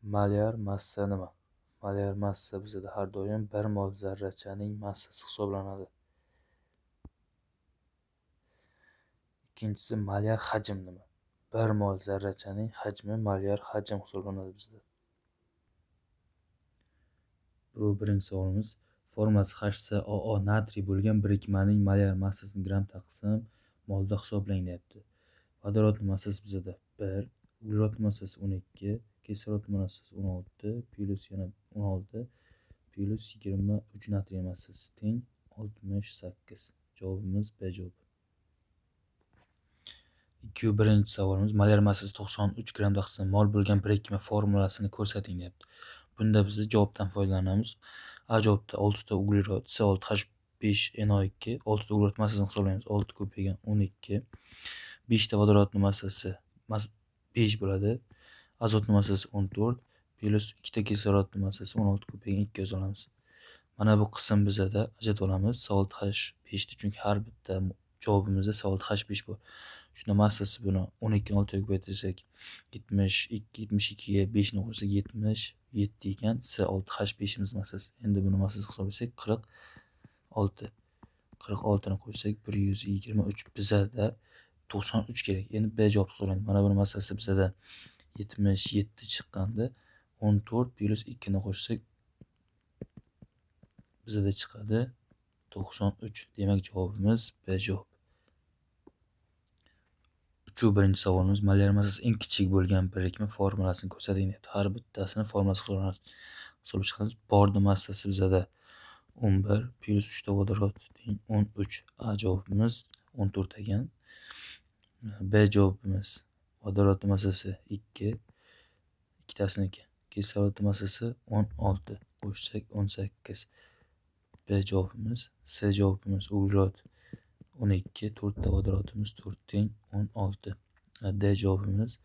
Molyar massa nima? Molyar massa bizada har doim 1 mol zarrachaning massasi hisoblanadi. Ikkinchisi molyar hajm nima? 1 mol zarrachaning hajmi molyar hajm hisoblanadi bizda. Bu birinchi savolimiz. Formulasi HCOO natriy bo'lgan birikmaning molyar massasini gram taqsim molda hisoblang deyapti. Vodorodning massasi bizada 1, uglerodning massasi 12, kislorodning massasi 16, plyus yana 16, plyus 23 natriy massasi teng 68. Javobimiz B javob. 2-birinchi savolimiz molyar massasi 93 gram taqsim mol bo'lgan birikma formulasini ko'rsating deyapti. Bunda biz javobdan foydalanamiz. A javobda 6 ta uglerod C6H5NO2, 6 ta uglerod massasini hisoblaymiz. 6 ko'paygan 12, 5 ta vodorodning massasi 5 bo'ladi. Azotning massasi 14, plyus 2 ta kislorodning massasi 16 ko'paygan 2 yoza olamiz. Mana bu qism bizada ajratib olamiz C6H5 ni, chunki har bitta javobimizda C6H5 bor. Shunda massasi buni 12 ni 6 ga ko'paytirsak 72, 72 ga 5 ni qo'shsak 77 ekan. C6H5imiz massasi. Endi buni massasini hisoblasak 46. 46 ni qo'shsak 123, bizada 93 kerak. Endi B javobni hisoblaymiz. Mana buni massasi bizada 77 chiqqanda 14 plyus 2 ni qo'shsak bizada chiqadi 93. Demak javobimiz B javob. 3-birinchi savolimiz molyar massasi eng kichik bo'lgan birikma formulasini ko'rsating deyapti. Har bittasini formulasini hisoblab chiqamiz. Borni massasi bizada 11 plyus 3 ta vodorod teng 13. A javobimiz 14 ekan. B javobimiz vodorodning massasi 2, ikkitasiniki. Kislorodning massasi 16, qo'shsak 18. B javobimiz. C javobimiz uglerod 12, 4 ta vodorodimiz 4 teng 16. D javobimiz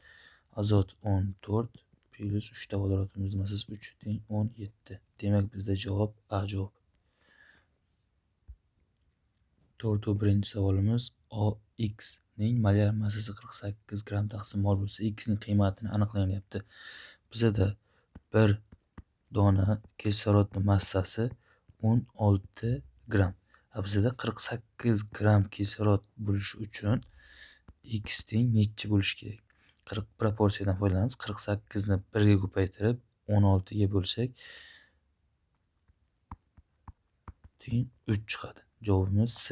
azot 14 plyus 3 ta vodorodimiz massasi 3 teng 17. Demak bizda javob A javob. 4-birinchi savolimiz OX ning molyar massasi 48 gram taqsim mol bo'lsa, X ning qiymatini aniqlang deyapti. Bizada bir dona kislorodning massasi 16 gram. Bizada 48 gram kislorod bo'lishi uchun X teng nechi bo'lishi kerak? 40 proporsiyadan foydalanamiz. 48 ni 1 ga ko'paytirib 16 ga bo'lsak teng 3 chiqadi. Javobimiz C.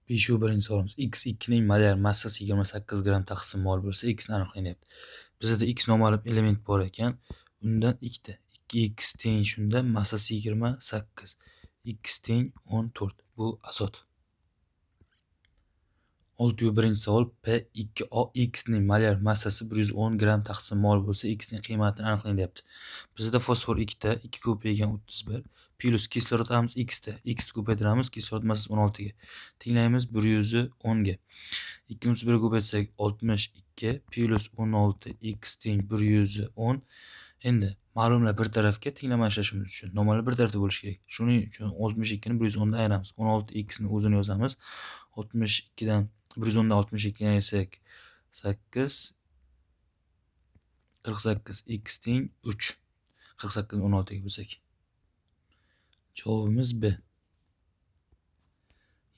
5-birinchi savolimiz X2 ning molyar massasi 28 gram taqsim mol bo'lsa, X ni aniqlang deyapti. Bizada X noma'lum element bor ekan, undan ikkita 2x teng shunda massasi 28, X teng 14. Bu azot. 6-birinchi savol P2OX ning molyar massasi 110 gram taqsim mol bo'lsa, X ning qiymatini aniqlang deyapti. Bizada fosfor 2 ta, 2 ko'paygan 31 plyus kislorod ham X ta, X ni ko'paytiramiz, kislorod massasi 16 ga tenglaymiz 110 ga. 2 ni 31 ga ko'paytirsak 62 plyus 16 X teng 110. Endi ma'lumlar bir tarafga tenglama ishlashimiz uchun noma'lum bir tarafda bo'lishi kerak. Shuning uchun 62 ni 110 dan ayiramiz. 16 X ni o'zini yozamiz. 62 dan 110 dan 62 ni ayirsak 8, 48 X teng 3. 48 ni 16 ga bo'lsak. Javobimiz B.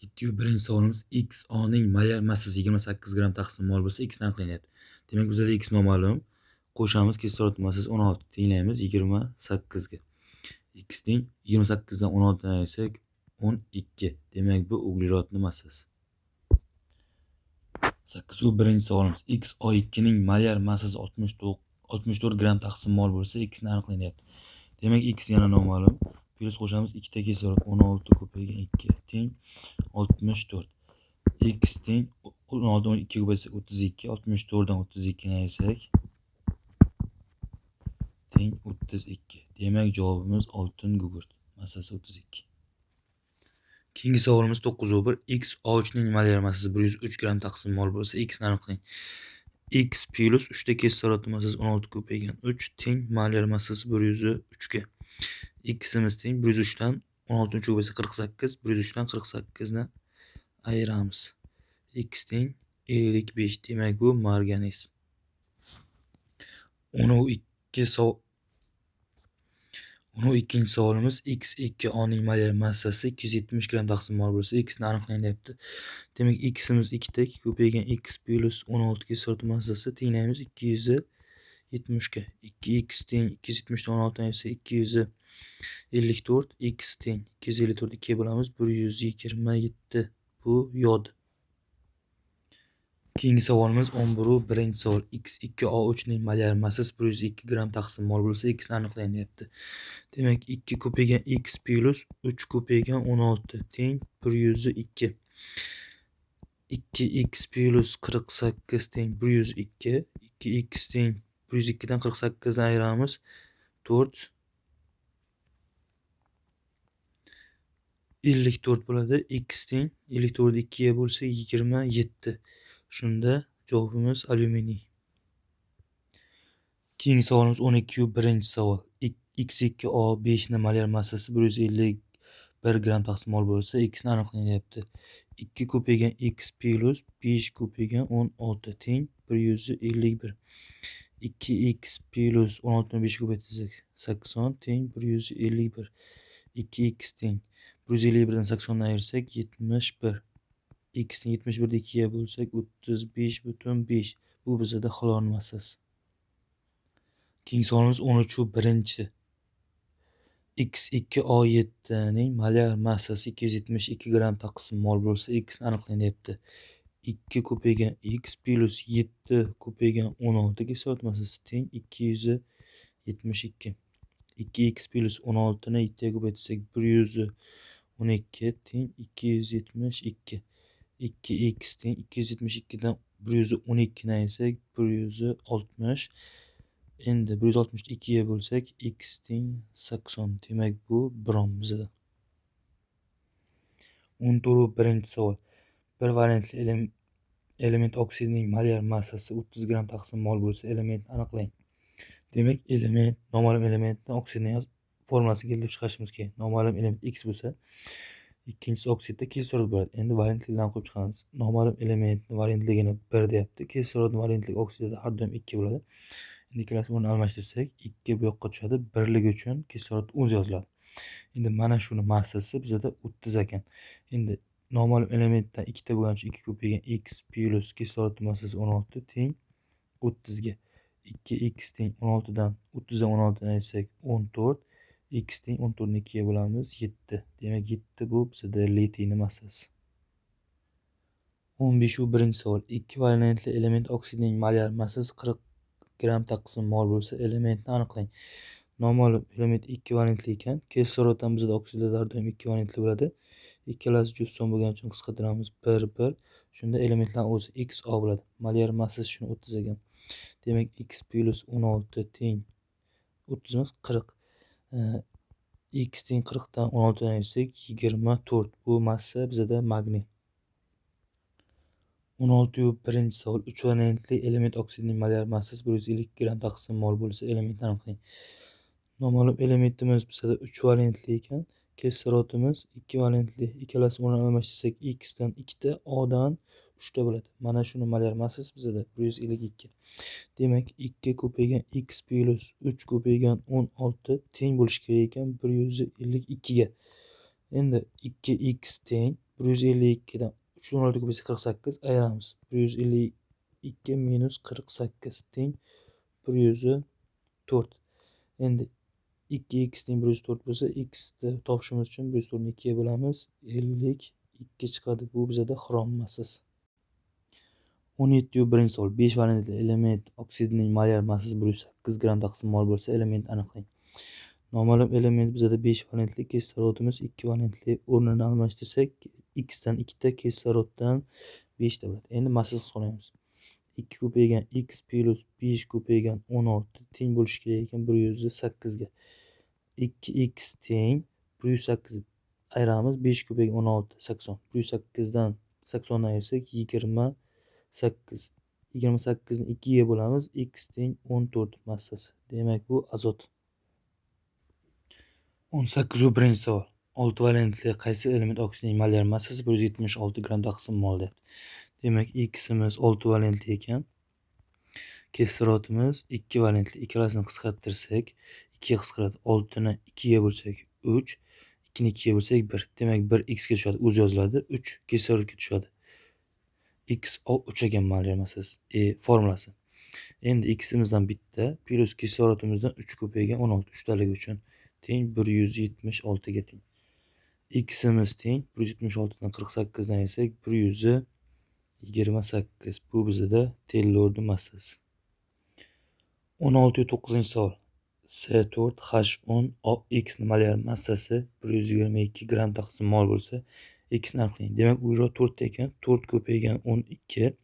7-birinchi savolimiz XO ning molyar massasi 28 gram taqsim mol bo'lsa, X ni aniqlang deyapti. Demak bizada X noma'lum. Qo'shamiz kislorod massasi 16 tenglaymiz 28 ga. X teng 28 dan 16 ni ayirsak 12. Demak bu uglerodning massasi. 8-birinchi savolimiz XO2 ning molyar massasi 64 gram taqsim mol bo'lsa, X ni aniqlang deyapti. Demak X yana noma'lum. Plyus qo'shamiz 2 ta kislorod 16 ko'paygan 2 teng 64. X teng 16 ni 2 ga ko'paytirsak 32, 64 dan 32 ni ayirsak teng 32. Demak javobimiz oltin gugurt massasi 32. Keyingi savolimiz 9-1 XO3 ning molyar massasi 103 gram taqsim mol bo'lsa, X ni aniqlang. X plyus 3 ta kislorod massasi 16 ko'paygan 3 teng molyar massasi 103 ga. X'imiz teng 103 dan 16 ni 3 ko'paysa 48, 103 dan 48 ni ayiramiz. X teng 55. Demak bu marganiz. 12 savolimiz X2O ning molyar massasi 270 gramm taqsim mol bo'lsa, X ni aniqlang deyapti. Demak, Ximiz 2 ta, 2 ko'paygan X plyus 16 kislorod massasi tenglaymiz 270 ga. 2x teng 270 dan 16 ayirsak 254, X teng 254 2 bo'lamiz 127. Bu yod. Keyingi savolimiz 11 savol. X2O3 ning molyar massasi 102 gramm taqsim mol bo'lsa, X ni aniqlang deyapti. Demak, 2 ko'paygan X plyus 3 ko'paygan 16 teng 102. 2x plyus 48 teng 102. 2x teng 102 dan 48 dan ayiramiz 4. 54 bo'ladi. X teng 54 ni 2 ga bo'lsak 27. Shunda javobimiz alyuminiy. Keyingi savolimiz 12 savol. X2O5 ning molyar massasi 151 gramm taqsim mol bo'lsa, X ni aniqlang deyapti. 2 ko'paygan X plyus 5 ko'paygan 16 teng 151. 2x plyus 16 ni 5 ko'paytirsak 80 teng 151. 2x teng 151 dan 80 ni ayirsak 71. X ni 71 ni 2 ga bo'lsak 35,5. Bu bizada xlor massasi. Keyingi savolimiz 13 X2O7 ning molyar massasi 272 gramm taqsim mol bo'lsa, X ni aniqlang deyapti. 2 ko'paygan X plyus 7 ko'paygan 16 kislorod massasi teng 272. 2x plyus 16 ni 7 ga ko'paytirsak 112 teng 272. 2x teng 272 dan 112 ni ayirsak 160. Endi 162 ga bo'lsak x teng 80. Demak, bu brom bizada. 14 savol. Bir valentli element oksidining molyar massasi 30 gramm taqsim mol bo'lsa, elementni aniqlang. Demak, element noma'lum elementni oksidini formulasini keltirib chiqarishimiz kerak. Noma'lum element X bo'lsa, ikkinchisi oksidda kislorod bo'ladi. Endi valentliklarni qo'yib chiqamiz. Noma'lum elementni valentligini 1 deyapti. Kislorodning valentligi oksidida har doim 2 bo'ladi. Endi ikkalasi o'rnini almashtirsak, 2 bu yoqqa tushadi. Birligi uchun kislorod o'zi yoziladi. Endi mana shuni massasi bizada 30 ekan. Endi noma'lum elementdan 2 ta bo'lgani uchun 2 ko'paygan X plyus kislorodning massasi 16 teng 30 ga. 2x teng 16 dan 30 dan 16 ni ayirsak 14. X teng 14 ni 2 ga bo'lamiz 7. Demak, 7 bu bizada litiyning massasi. 15 savol. 2 valentli element oksidining molyar massasi 40 gramm taqsim mol bo'lsa, elementni aniqlang. Noma'lum element 2 valentli ekan. Kislorod ham bizda oksidlar har doim 2 valentli bo'ladi. Ikkalasi juft son bo'lgani uchun qisqartiramiz 1 1. Shunda elementlar o'zi XO bo'ladi. Molyar massasi shuni 30 ekan. Demak, X plyus 16 teng 30 emas 40. X teng 40 dan 16 dan ayirsak 24. Bu massa bizada magniy. 16 savol. 3 valentli element oksidining molyar massasi 152 gramm taqsim mol bo'lsa, elementni aniqlang. Noma'lum elementimiz bizada 3 valentli ekan. Kislorodimiz 2 valentli. Ikkalasi o'rnini almashtirsak X dan 2 ta, O dan 3 ta bo'ladi. Mana shuni molyar massasi bizada 152. Demak, 2 ko'paygan X plyus 3 ko'paygan 16 teng bo'lishi kerak ekan 152 ga. Endi 2x teng 152 dan 3 16 ko'paysa 48 ayiramiz. 152 minus 48 teng 104. Endi 2x teng 104 bo'lsa, x ni topishimiz uchun 104 ni 2 ga bo'lamiz. 52 chiqadi. Bu bizada xrom massasi. 17 savol. 5 valentli element oksidining molyar massasi 108 gramm taqsim mol bo'lsa, elementni aniqlang. Noma'lum element bizada 5 valentli, kislorodimiz 2 valentli. O'rnini almashtirsak X dan 2 ta, kisloroddan 5 ta bo'ladi. Endi massasini hisoblaymiz. 2 ko'paygan X plyus 5 ko'paygan 16 teng bo'lishi kerak ekan 108 ga. 2x teng 108 ayiramiz, 5 ko'paygan 16 80. 108 dan 80 ni ayirsak 28. 28 ni 2 ga bo'lamiz, X teng 14 massasi. Demak, bu azot. 18 savol. 6 valentli qaysi element oksidining molyar massasi 176 gramm taqsim mol deyapti. Demak, Ximiz 6 valentli ekan. Kislorodimiz 2 valentli, ikkalasini qisqartirsak 2 ga qisqaradi. 6 ni 2 ga bo'lsak 3, 2 ni 2 ga bo'lsak 1. Demak 1 x ga tushadi, o'zi yoziladi, 3 kislorodga tushadi. X O 3 ekan molyar massasi, formulasi. Endi x'imizdan bitta plyus kislorodimizdan 3 ko'paygan 16, 3 taligi uchun teng 176 ga teng. X'imiz teng 176 dan 48 dan ayirsak 128. Bu bizda tellurning massasi. 16.9-savol. S4H10OX molyar massasi 122 gramm taqsim mol bo'lsa, x ni aniqlang. Demak, uglerod 4 ta ekan, 4 ko'paygan 12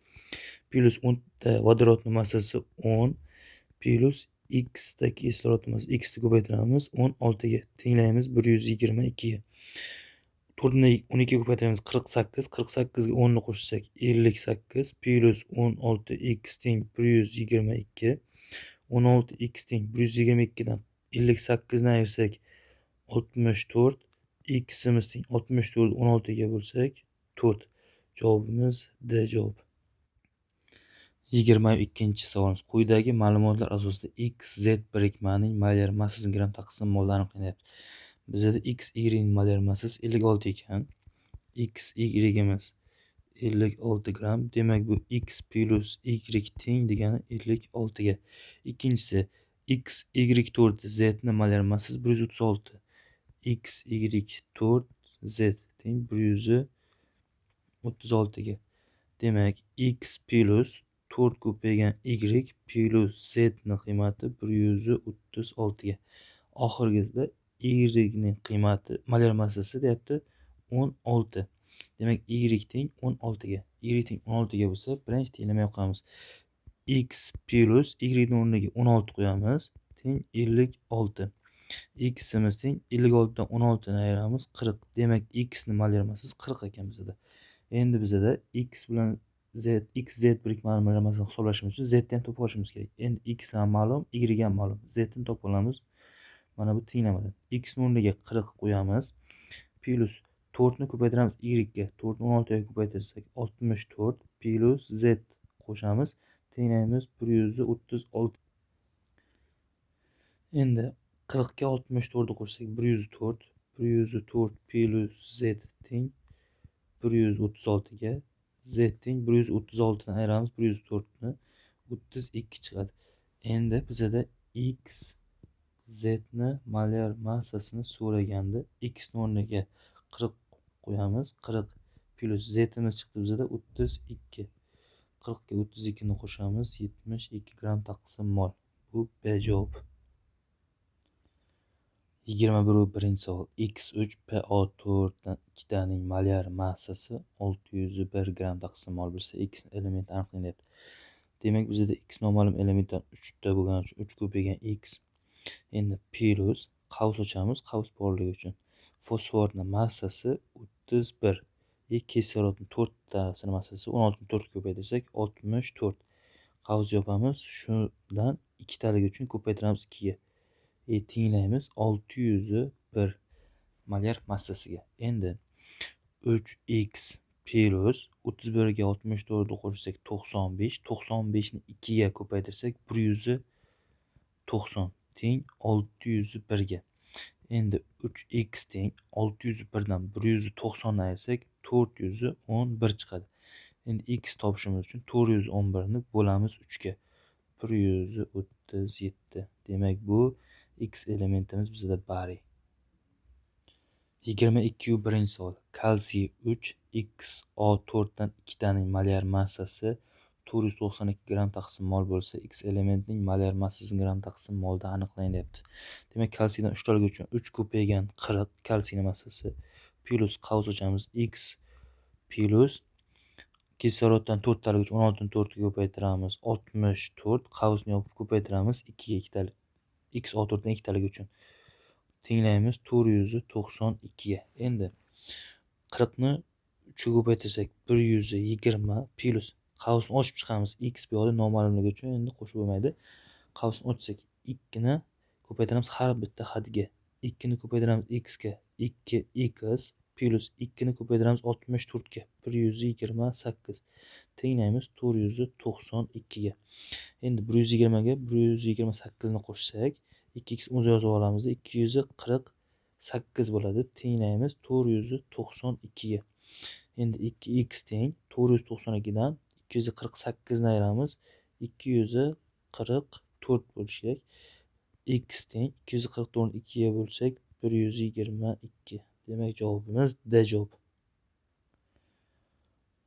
plyus 10 ta vodorodning massasi 10 plyus x ta kislorod massasi, x ni ko'paytiramiz 16 ga tenglaymiz 122 ga. 4 ni 12 ga ko'paytiramiz 48, 48 ga 10 ni qo'shsak 58 plyus 16 x teng 122. 16 x teng 122 dan 58 ni ayirsak 64, x'imiz teng 64 16 ga bo'lsak 4. Javobimiz D javob. 22-savolimiz. Quyidagi ma'lumotlar asosida x, z birikmaning molyar massasini gramm taqsim molda aniqlanyapti. Bizda x, y ning molyar massasi 56 ekan. X, y'imiz 56 gramm. Demak, bu x plyus y teng degani 56 ga. Ikkinchisi x, y 4 z ni molyar massasi 136. X, y 4 z teng 136 ga. Demak, x plyus 4 ko'paygan y plyus z ni qiymati 136 ga. Oxirgisida y ning qiymati molyar massasi deyapti 16. Demak, y teng 16 ga. Y teng 16 ga bo'lsa, birinchi tenglama yoqamiz. X plyus y ning o'rniga 16 qo'yamiz, teng 56. X'imiz teng 56 dan 16 ni ayiramiz 40. Demak, x ni molyar massasi 40 ekan bizda. Endi bizda x bilan z, x z birikmani molyar massasini hisoblashimiz uchun z ni ham topib olishimiz kerak. Endi x ham ma'lum, y ham ma'lum. Z ni topib olamiz. Mana bu tenglamadan. X ni o'rniga 40 qo'yamiz. Plyus 4 ni ko'paytiramiz y ga. 4 ni 16 ga ko'paytirsak 64 plyus z qo'shamiz, tenglaymiz 136. Endi 40 ga 64 ni qo'shsak 104, 104 plyus z teng 136 ga. Z teng 136 ni ayiramiz 104 ni, 32 chiqadi. Endi bizada x z ni molyar massasini so'raganda x ni o'rniga 40 qo'yamiz. 40 plyus zimiz chiqdi bizada 32. 40 ga 32 ni qo'shamiz 72 gramm taqsim mol. Bu B javob. 21.1-savol. X3 PO4 dan ikkitaning molyar massasi 601 gramm taqsim mol bo'lsa, x elementi aniqlang deyapti. Demak, bizda x noma'lum elementdan 3 ta bo'lgani uchun 3 ko'paygan x. Endi plyus qavs ochamiz, qavs borligi uchun. Fosforning massasi 31. Kislorodning 4 tasini massasi 16 ni 4 ga ko'paytirsak 64. Qavs yopamiz, shundan ikkitaligi uchun ko'paytiramiz 2 ga. Tenglaymiz 601 molyar massasiga. Endi 3x plyus 31 ga 64 ni qo'shsak 95, 95 ni 2 ga ko'paytirsak 190 teng 601 ga. Endi 3x teng 601 dan 190 ni ayirsak 411 chiqadi. Endi x topishimiz uchun 411 ni bo'lamiz 3 ga. 137. Demak, bu x elementimiz bizda bariy. 22.1-savol. Kalsiy 3 XO4 dan ikkitaning molyar massasi 492 gramm taqsim mol bo'lsa, x elementining molyar massasini gramm taqsim molda aniqlang deyapti. Demak, kalsiydan 3 taligi uchun 3 ko'paygan 40 kalsiyning massasi plyus qavs ochamiz x plyus kisloroddan 4 taligi uchun 16 ni 4 ga ko'paytiramiz 64, qavsni yopib ko'paytiramiz 2 ga ikkitalik XO4 dan ikkitaligi uchun tenglaymiz 492 ga. Endi 40 ni 3 ga ko'paytirsak 120 plyus qavsni ochib chiqamiz. X bu yoqda noma'lumligi uchun endi qo'shib bo'lmaydi. Qavsni ochsak 2 ni ko'paytiramiz har bitta hadga. 2 ni ko'paytiramiz x ga 2x plyus 2 ni ko'paytiramiz 64 ga 128 Tenglaymiz 492 ga. Endi 120 ga 128 ni qo'shsak, 2x o'zi yozib olamiz, 248 bo'ladi. Tenglaymiz 492 ga. Endi 2x teng 492 dan 248 ni ayiramiz, 244 bo'lishi kerak. X teng 244 ni 2 ga bo'lsak 122. Demak, javobimiz D javob.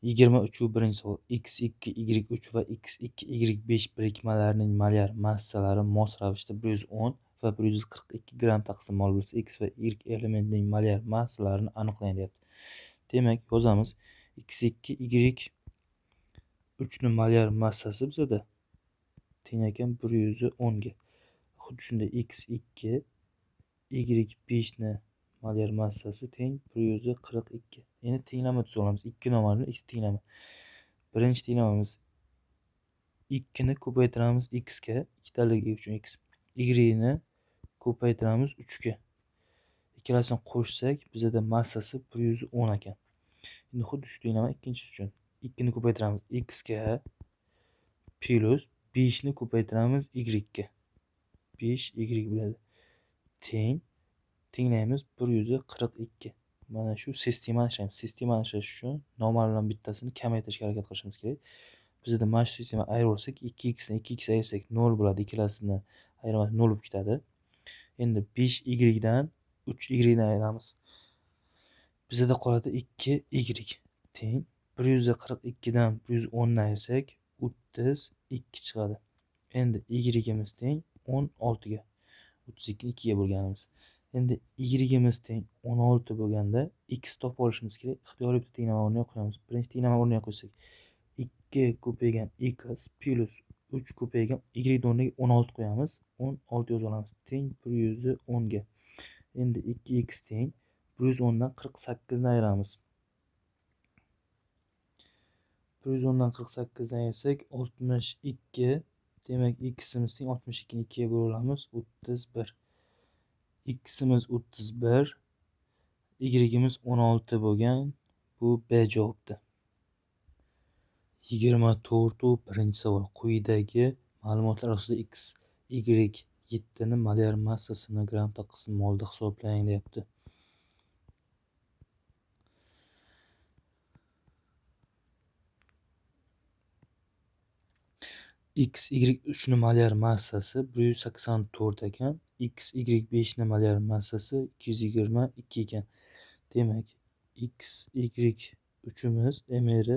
23 savol. X2 Y3 va X2 Y5 birikmalarining molyar massalari mos ravishda 110 va 142 gramm taqsim mol bo'lsa, X va Y elementining molyar massalarini aniqlang deyapti. Demak, yozamiz. X2 Y3 ni molyar massasi bizada teng ekan 110 ga. Xuddi shunday X2 Y5 ni molyar massasi teng 142. Endi tenglama tuzib olamiz. 2 nomerni 2 tenglama. Birinchi tenglamamiz 2 ni ko'paytiramiz x ga, ikkitaligi uchun x. Y ni ko'paytiramiz 3 ga. Ikkalasini qo'shsak, bizada massasi 110 ekan. Endi xuddi shu tenglama ikkinchisi uchun 2 ni ko'paytiramiz x ga plus 5 ni ko'paytiramiz y ga. 5 y bo'ladi. Tenglaymiz 142. Mana shu sistemani ishlaymiz. Sistemani ishlash uchun noma'lum bittasini kamaytirishga harakat qilishimiz kerak. Bizda mana shu sistema ayirib olsak, 2x ni 2x ayirsak 0 bo'ladi. Ikkalasini ayirmasi 0 bo'lib ketadi. Endi 5y dan 3y ni ayiramiz. Bizda qoladi 2y teng 142 dan 110 ni ayirsak 32 chiqadi. Endi y'imiz teng 16 ga. 32 ni 2 ga bo'lganimiz. Endi y'imiz teng 16 bo'lganda x topib olishimiz kerak. Ixtiyoriy bitta tenglama o'rniga qo'yamiz. Birinchi tenglama o'rniga qo'ysak 2 ko'paygan x plus 3 ko'paygan y o'rniga 16 qo'yamiz. 16 yozib olamiz. Teng 110 ga. Endi 2x teng 110 dan 48 ni ayiramiz. 110 dan 48 ni ayirsak 62. Demak, x'imiz teng 62 ni 2 ga bo'lib olamiz 31. X'imiz 31, y'imiz 16 bo'lgan. Bu B javobdi. 24 savol. Quyidagi ma'lumotlar asosida x, y 7 ni molyar massasini gramm taqsim molda hisoblang deyapti. X, Y 3 ni molyar massasi 184 ekan. X, Y 5 ni molyar massasi 222 ekan. Demak, X, Y 3imiz MR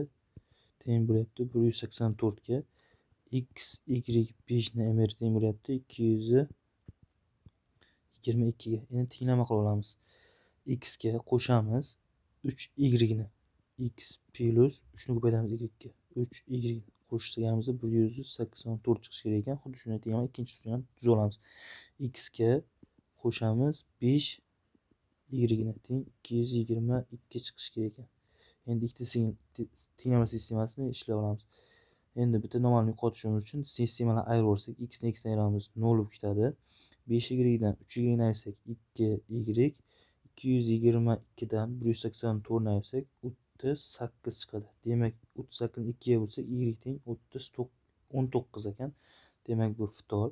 teng bo'lyapti 184 ga. X, Y 5 ni MR teng bo'lyapti 222 ga. Endi tenglama qilib olamiz. X ga qo'shamiz 3 Y ni. X plus 3 ni ko'paytiramiz Y ga. 3 Y qo'shganimizda 184 chiqishi kerak ekan. Xuddi shunday tenglama ikkinchisini ham tuzib olamiz. X ga qo'shamiz 5 Y ni teng 222 chiqishi kerak ekan. Endi ikkita tenglama sistemasini ishlab olamiz. Endi bitta noma'lum yo'qotishimiz uchun sistemalarni ayirib olsak, x ni x dan ayiramiz 0 bo'lib ketadi. 5 y dan 3 y ni ayirsak 2 y, 222 dan 184 ni ayirsak 38 chiqadi. Demak, 38 ni 2 ga bo'lsak y teng 19 ekan. Demak, bu ftor.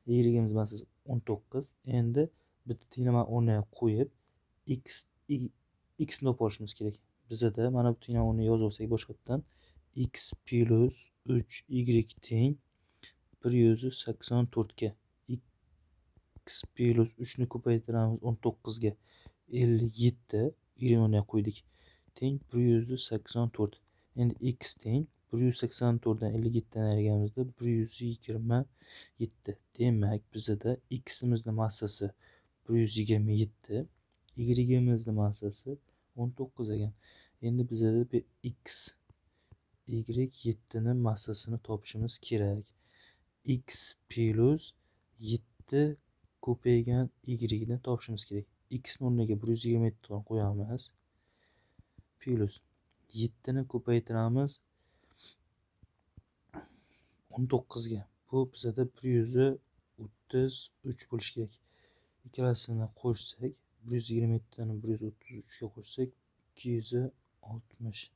Y'imiz massasi 19. Endi bitta tenglama o'rniga qo'yib x ni topib olishimiz kerak. Bizada mana bu tenglama o'rniga yozib olsak boshqatdan x plus 3 y teng 184 ga. X plus 3 ni ko'paytiramiz 19 ga 57, y o'rniga qo'ydik. Teng 184. Endi x teng 184 dan 57 dan ayirganimizda 127. Demak, bizada x'imizni massasi 127, y'imizni massasi 19 ekan. Endi bizada x, y 7 ni massasini topishimiz kerak. X plus 7 ko'paygan y ni topishimiz kerak. X ni o'rniga 127 qo'yamiz. Plus 7 ni ko'paytiramiz 19 ga. Bu bizada 133 bo'lishi kerak. Ikkalasini qo'shsak 127 ni 133 ga qo'shsak 260.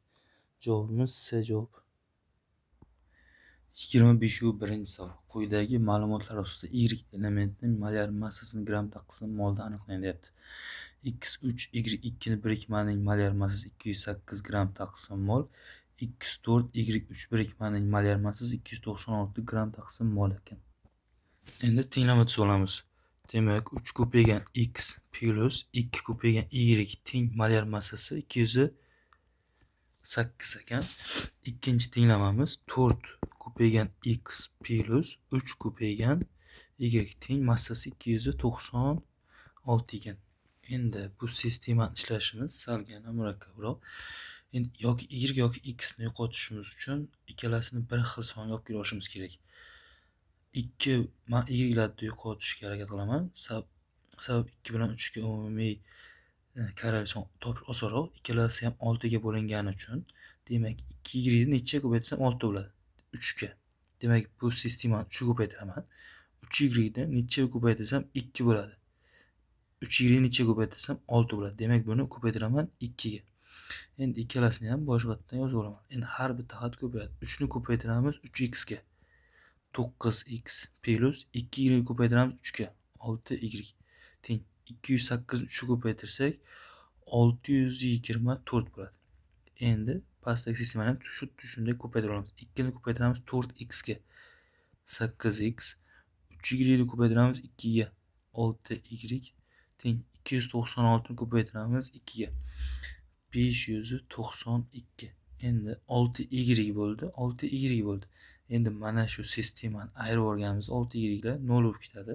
Javobimiz C javob. 25-1-savol. Quyidagi ma'lumotlar asosida Y elementining molyar massasini gramm taqsim molda aniqlang deyapti. X3 Y2 ni birikmaning molyar massasi 208 gramm taqsim mol, X4 Y3 birikmaning molyar massasi 296 gramm taqsim mol ekan. Endi tenglama tuzib olamiz. Demak, 3 ko'paygan x plus 2 ko'paygan y teng molyar massasi 208 ekan. Ikkinchi tenglamamiz 4 ko'paygan x plus 3 ko'paygan y teng massasi 296 ekan. Endi bu sistemani ishlashimiz salgina murakkabroq. Endi yoki y yoki x ni yo'qotishimiz uchun ikkalasini bir xil songa olib kelishimiz kerak. 2 man y'larni yo'qotishga harakat qilaman. Sabab 2 bilan 3 ga umumiy karali son topish osonroq. Ikkalasi ham 6 ga bo'lingani uchun, demak 2 y ni nechaga ko'paytirsam 6 bo'ladi? 3 ga. Demak, bu sistemani 3 ga ko'paytiraman. 3 y ni nechaga ko'paytirsam 2 bo'ladi. 3 y ni nechaga ko'paytirsam 6 bo'ladi. Demak, buni ko'paytiraman 2 ga. Endi ikkalasini ham boshqatdan yozib olaman. Endi har bitta xat ko'payadi. 3 ni ko'paytiramiz 3x ga. 9x plus 2 y ko'paytiramiz 3 ga. 6y teng 208 ni 3 ga ko'paytirsak 624 bo'ladi. Endi pastdagi sistemani ham xuddi shunday ko'paytirib olamiz. 2 ni ko'paytiramiz 4x ga. 8x 3 y ni ko'paytiramiz 2 ga. 6y teng 296 ni ko'paytiramiz 2 ga. 592. Endi 6y bo'ldi, 6y bo'ldi. Endi mana shu sistemani ayirib yuborganimizda 6y lar 0 bo'lib ketadi.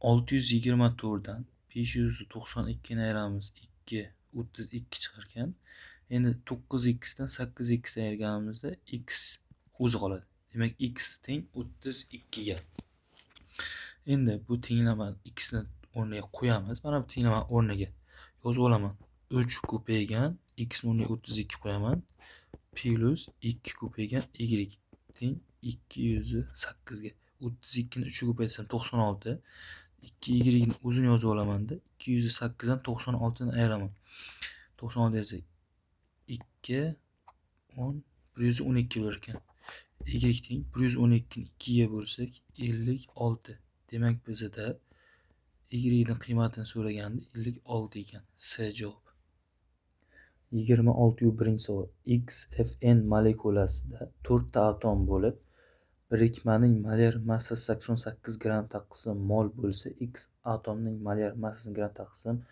624 dan 592 ni ayiramiz 2, 32 chiqar ekan. Endi 9x dan 8x dan ayirganimizda x o'zi qoladi. Demak, x teng 32 ga. Endi bu tenglamani x ni o'rniga qo'yamiz. Mana bu tenglamani o'rniga yozib olaman. 3 ko'paygan x ni o'rniga 32 qo'yaman. Plus 2 ko'paygan y teng 208 ga. 32 ni 3 ga ko'paytirsam 96. 2 y ni o'zini yozib olamanda 208 dan 96 ni ayiraman. 96 esa 2 10 112 bo'lar ekan. Y teng 112 ni 2 ga bo'lsak 56. Demak, bizda y ning qiymatini so'raganda 56 ekan. S javob. 26-1-savol. XFN molekulasida 4 ta atom bo'lib, birikmaning molyar massasi 88 gramm taqsim mol bo'lsa, X atomning molyar massasini gramm taqsim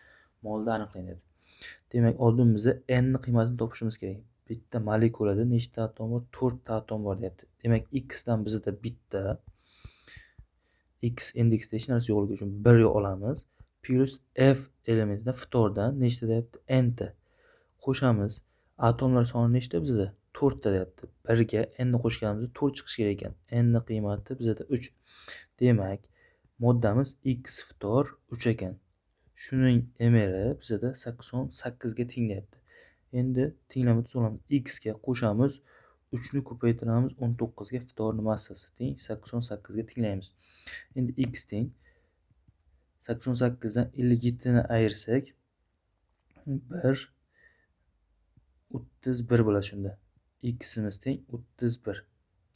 molda aniqlang deyapti. Demak, oldin biza N ni qiymatini topishimiz kerak. Bitta molekulada nechta atom bor? 4 ta atom bor deyapti. Demak, X dan bizda bitta, X indeksida hech narsa yo'qligi uchun 1 olamiz. Plus F elementidan ftordan nechta deyapti? N ta. Qo'shamiz. Atomlar soni nechta bizda? 4 ta deyapti. 1 ga n ni qo'shganimizda 4 chiqishi kerak ekan. N ni qiymati bizda 3. Demak, moddamiz X ftor 3 ekan. Shuning mri bizda 88 ga teng deyapti. Endi tenglama tuzib olamiz. X ga qo'shamiz, 3 ni ko'paytiramiz 19 ga ftorning massasi teng 88 ga tenglaymiz. Endi X teng 88 dan 57 ni ayirsak 1 31 bo'ladi shunda. X'imiz teng 31.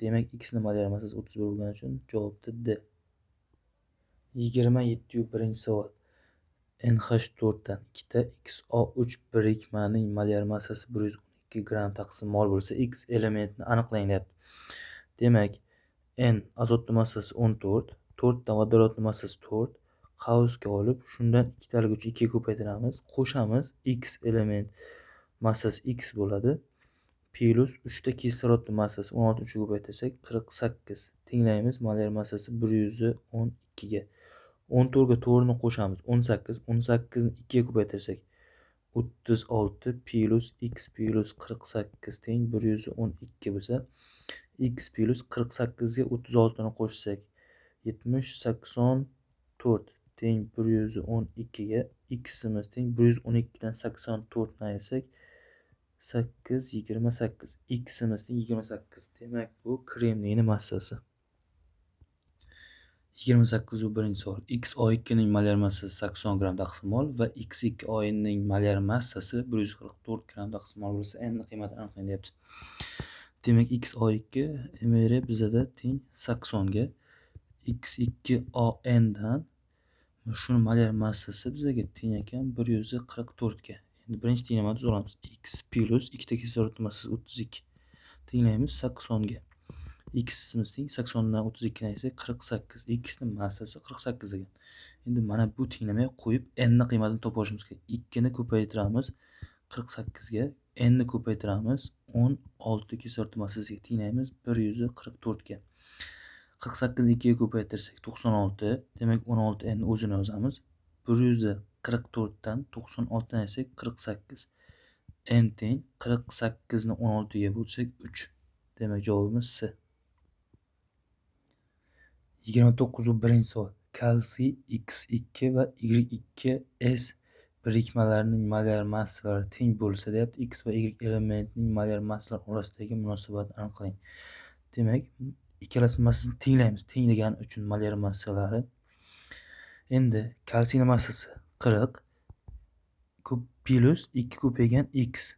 Demak, x ni molyar massasi 31 bo'lgani uchun javobda D. 27-1-savol. NH4 dan 2 ta XO3 birikmaning molyar massasi 112 gramm taqsim mol bo'lsa, X elementini aniqlang deyapti. Demak, N azotning massasi 14, 4 ta vodorodning massasi 4, qavsga olib, shundan ikkitaligi uchun 2 ga ko'paytiramiz, qo'shamiz, X element massasi X bo'ladi. Plus 3 ta kislorodning massasi 16 3 ga ko'paytirsak 48 tenglaymiz molyar massasi 112 ga. 14 ga 4 ni qo'shamiz 18, 18 ni 2 ga ko'paytirsak 36 plus X plus 48 teng 112 bo'lsa, X plus 48 ga 36 ni qo'shsak 70 84 teng 112 ga. X'imiz teng 112 dan 84 ni ayirsak 8 28. X'imiz teng 28. Demak, bu kremniyning massasi. 28-1-savol. XO2 ning molyar massasi 80 gramm taqsim mol va X2O ning molyar massasi 144 gramm taqsim mol bo'lsa, N ni qiymatini aniqlang deyapti. Demak, XO2 MR bizada teng 80 ga. X2ON dan shuni molyar massasi bizaga teng ekan 144 ga. Endi birinchi tenglamani tuzib olamiz. X plus ikkita kislorodni massasi 32 tenglaymiz 80 ga. X'imiz teng 80 dan 32 ni ayirsak 48. X ning massasi 48 ekan. Endi mana bu tenglamaga qo'yib n ni qiymatini topib olishimiz kerak. 2 ni ko'paytiramiz 48 ga, n ni ko'paytiramiz 16 kislorod massasiga tenglaymiz 144 ga. 48 ni 2 ga ko'paytirsak 96, demak 16 n o'zini yozamiz. 144 dan 96 ni ayirsak 48. N teng 48 ni 16 ga bo'lsak 3. Demak javobimiz C. 29-savol. Kalsiy X2 va Y2S birikmalarining molyar massalari teng bo'lsa deyapti. X va Y elementining molyar massalari orasidagi munosabatni aniqlang. Demak, ikkalasini massasini tenglaymiz. Teng degani uchun molyar massalari. Endi kalsiyning massasi 40 plus 2 ko'paygan X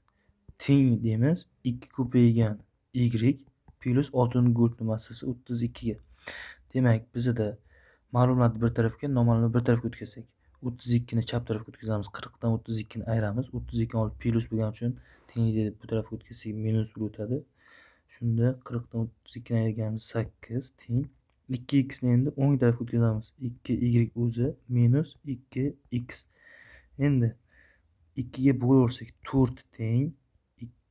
teng deymiz 2 ko'paygan Y plus oltingugurtning massasi 32 ga. Demak, bizada ma'lumotni bir tarafga, noma'lumni bir tarafga o'tkazsak, 32 ni chap tarafga o'tkazamiz, 40 dan 32 ni ayiramiz. 32 olib plus bo'lgani uchun tenglikni bu tarafga o'tkazsak minus bo'lib o'tadi. Shunda 40 dan 32 ni ayirganimiz 8 teng 2x ni endi o'ng tarafga o'tkazamiz. 2y o'zi minus 2x. Endi 2 ga bo'laversak 4 teng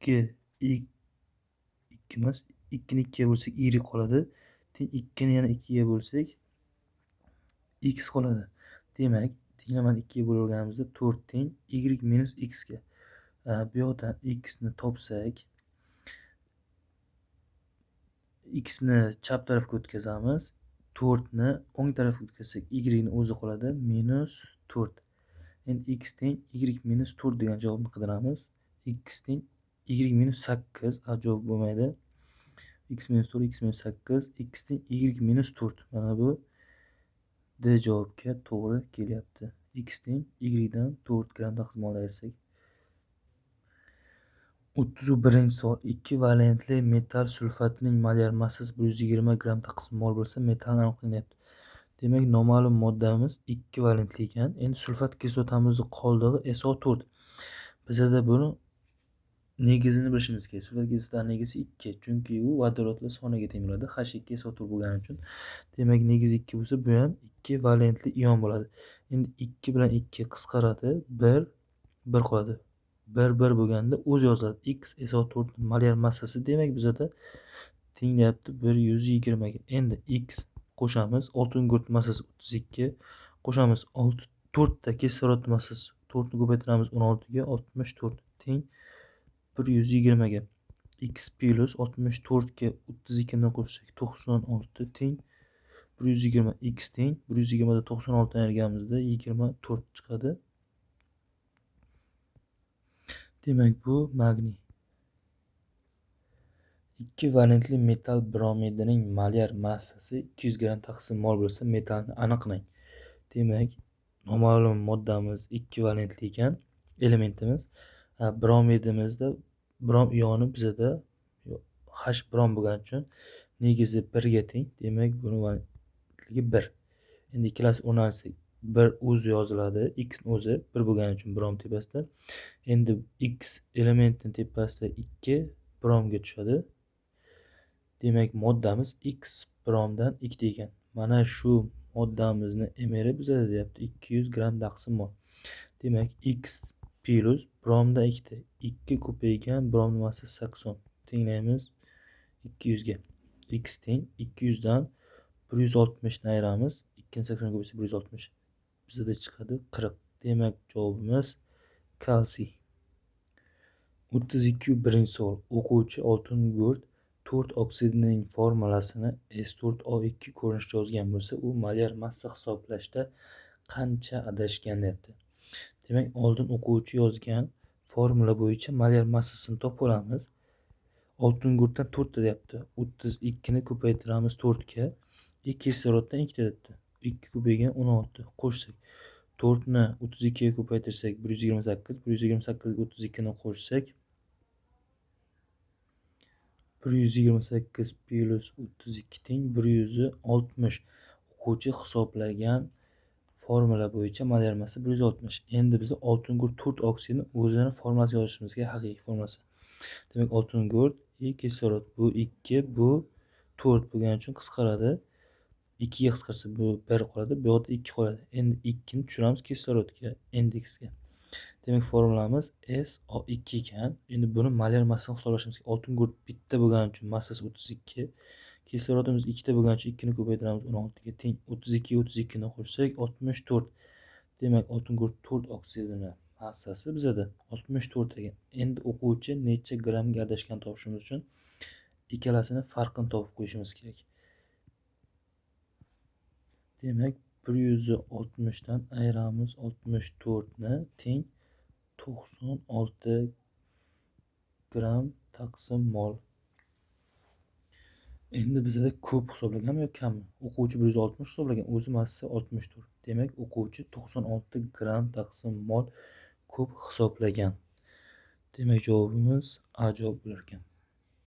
2 2 emas, 2 ni 2 ga bo'lsak y qoladi. Teng 2 ni yana 2 ga bo'lsak x qoladi. Demak, tenglamani 2 ga bo'lganimizda 4 teng y minus x ga. Bu yoqdan x ni topsak, x ni chap tarafga o'tkazamiz, 4 ni o'ng tarafga o'tkazsak y ni o'zi qoladi minus 4. Endi x teng y minus 4 degan javobni qidiramiz. X teng y minus 8, a javob bo'lmaydi. X minus 4, x minus 8, x teng y minus 4. Mana bu D javobga to'g'ri kelyapti. X teng y dan 4 gramm taqsim mol ayirsak. 31-savol. 2 valentli metall sulfatining molyar massasi 120 gramm taqsim mol bo'lsa, metallni aniqlang deyapti. Demak, noma'lum moddamiz 2 valentli ekan. Endi sulfat kislotamizning qoldig'i SO4. Bizada buni negizini bilishimiz kerak. Sulfat kislotaning negizi 2, chunki u vodorodlar soniga teng bo'ladi. H2SO4 bo'lgani uchun. Demak, negizi 2 bo'lsa, bu ham 2 valentli ion bo'ladi. Endi 2 bilan 2 qisqaradi, 1 1 qoladi. 1 1 bo'lganda o'zi yoziladi. X SO4 molyar massasi demak bizada tenglayapti 120 ga. Endi X qo'shamiz, oltingugurt massasi 32 qo'shamiz 6 4 ta kislorod massasi 4 ni ko'paytiramiz 16 ga 64 teng 120 ga. X plus 64 ga 32 ni qo'shsak 96 teng 120. X teng 120 da 96 ni ayirganimizda 24 chiqadi. Demak, bu magniy. 2 valentli metall bromidining molyar massasi 200 gramm taqsim mol bo'lsa, metallni aniqlang. Demak, noma'lum moddamiz 2 valentli ekan, elementimiz. Bromidimizda brom ioni bizada H brom bo'lgani uchun negizi 1 ga teng. Demak, buni valentligi 1. Endi ikkalasi o'rnatsak 1 o'zi yoziladi, x o'zi 1 bo'lgani uchun brom tepasida. Endi x elementining tepasida 2 bromga tushadi. Demak, moddamiz x bromdan 2 ekan. Mana shu moddamizni MR bizada deyapti 200 gramm taqsim mol. Demak, x plus bromdan 2 2 ko'paygan bromning massasi 80 tenglaymiz 200 ga. X teng 200 dan 160 ni ayiramiz. 2 ni 80 ga ko'paysa 160. Bizada chiqadi 40. Demak, javobimiz kalsiy. 32-savol. O'quvchi oltingugurt 4 oksidining formulasini S4O2 ko'rinishida yozgan bo'lsa, u molyar massa hisoblashda qancha adashgan deyapti. Demak, oldin o'quvchi yozgan formula bo'yicha molyar massasini topib olamiz. Oltingugurtdan 4 ta deyapti. 32 ni ko'paytiramiz 4 ga. 2 kisloroddan 2 ta deyapti. 2 ko'paygan 16 qo'shsak 4 ni 32 ga ko'paytirsak 128, 128 ga 32 ni qo'shsak 128 plyus 32 teng 160. O'quvchi hisoblagan formula bo'yicha molyar massa 160. Endi biz oltingugurt 4 oksidini o'zini formulasi yozishimiz kerak, haqiqiy formulasi. Demak, oltingugurt i kislorod, bu 2, bu 4 bo'lgani uchun qisqaradi. 2 ga qisqarsa bu 1 qoladi, bu yoqda 2 qoladi. Endi 2 ni tushiramiz kislorodga, indeksga. Demak, formulamiz SO2 ekan. Endi buni molyar massasini hisoblashimiz kerak. Oltingugurt bitta bo'lgani uchun massasi 32, kislorodimiz ikkita bo'lgani uchun 2 ni ko'paytiramiz 16 ga teng 32 ga 32 ni qo'shsak 64. Demak, oltingugurt 4 oksidini massasi bizada 64 ekan. Endi o'quvchi necha grammga adashgan topishimiz uchun ikkalasini farqini topib qo'yishimiz kerak. Demak, 160 dan ayiramiz 64 ni teng 96 gramm taqsim mol. Endi bizada ko'p hisoblaganmi yoki kammi? O'quvchi 160 hisoblagan, o'zi massa 64. Demak, o'quvchi 96 gramm taqsim mol ko'p hisoblagan. Demak, javobimiz A javob bo'lar ekan.